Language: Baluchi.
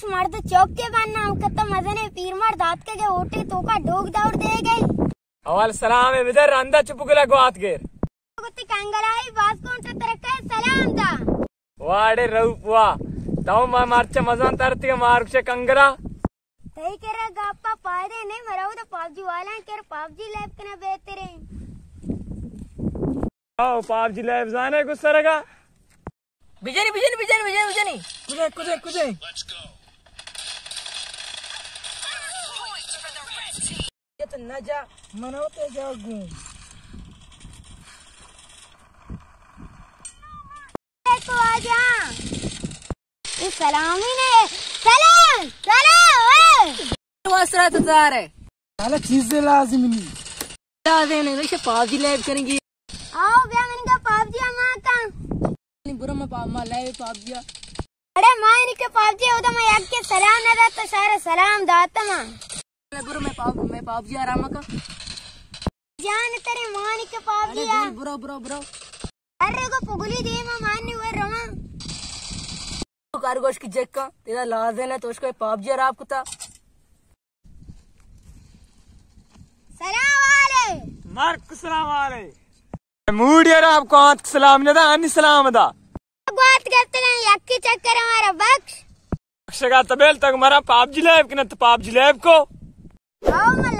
مرد چوک کے بننا ہم کتا مزنے پیر مرد آتکگے اوٹے توکا ڈوک دور دے گئے۔ اول سلام بدے رندا چپ گلا گوات گیر۔ گتی کنگلائی باز کون ترکے سلام دا۔ واڑے روپ وا۔ تو ما مرچ مزان ترتی مارکش کنگلا۔ تئی کرا گپا پائدے نہیں، مرا دا پابجی والا کر پابجی لیب کنا بہترین۔ او پابجی لیب زانے کو سرگا۔ بجنی، بجنی، بجنی، بجنی، بجنی۔ کدے، کدے، کدے؟ یہ تو نہ جا، منو تے جا گوں۔ تو آ جا۔ یہ سلامی نے۔ سلام، سلام، اے۔ واسرا تو زار ہے۔ سالا چیزے لازم نہیں۔ لازم نہیں، ویسے پابجی لیب کریں گے۔ آؤ، بیا من کا پابجی اما کا۔ نہیں، برو میں پا-، ما لیب پابجی۔ اڑے ما ان کے پابجی ہوتا، میں یک کے سلام نہ داتا، سارا سلام داتا ما۔ برو میں پاب-، میں پابجی آرام کا۔ جان تیرے مان کے پابجی ارے آ۔ برو، برو، برو۔ ارے کو پگلی دے ما مان نہیں ہوئے رواں۔ کار گوش کی جکا، تیرا لازم ہے تو اس کو پابجی آرام کتا۔ سلام علیکم۔ مارک سلام علیکم۔ موڈی ارا آپ کو آنت سلام نہ دا، انی سلام دا۔ گوات گپتگاں یکی چکر ہمارا بخش۔ بخشگا تبیل تک مرا پابجی لیب کنا تو پابجی لیب کو۔ او من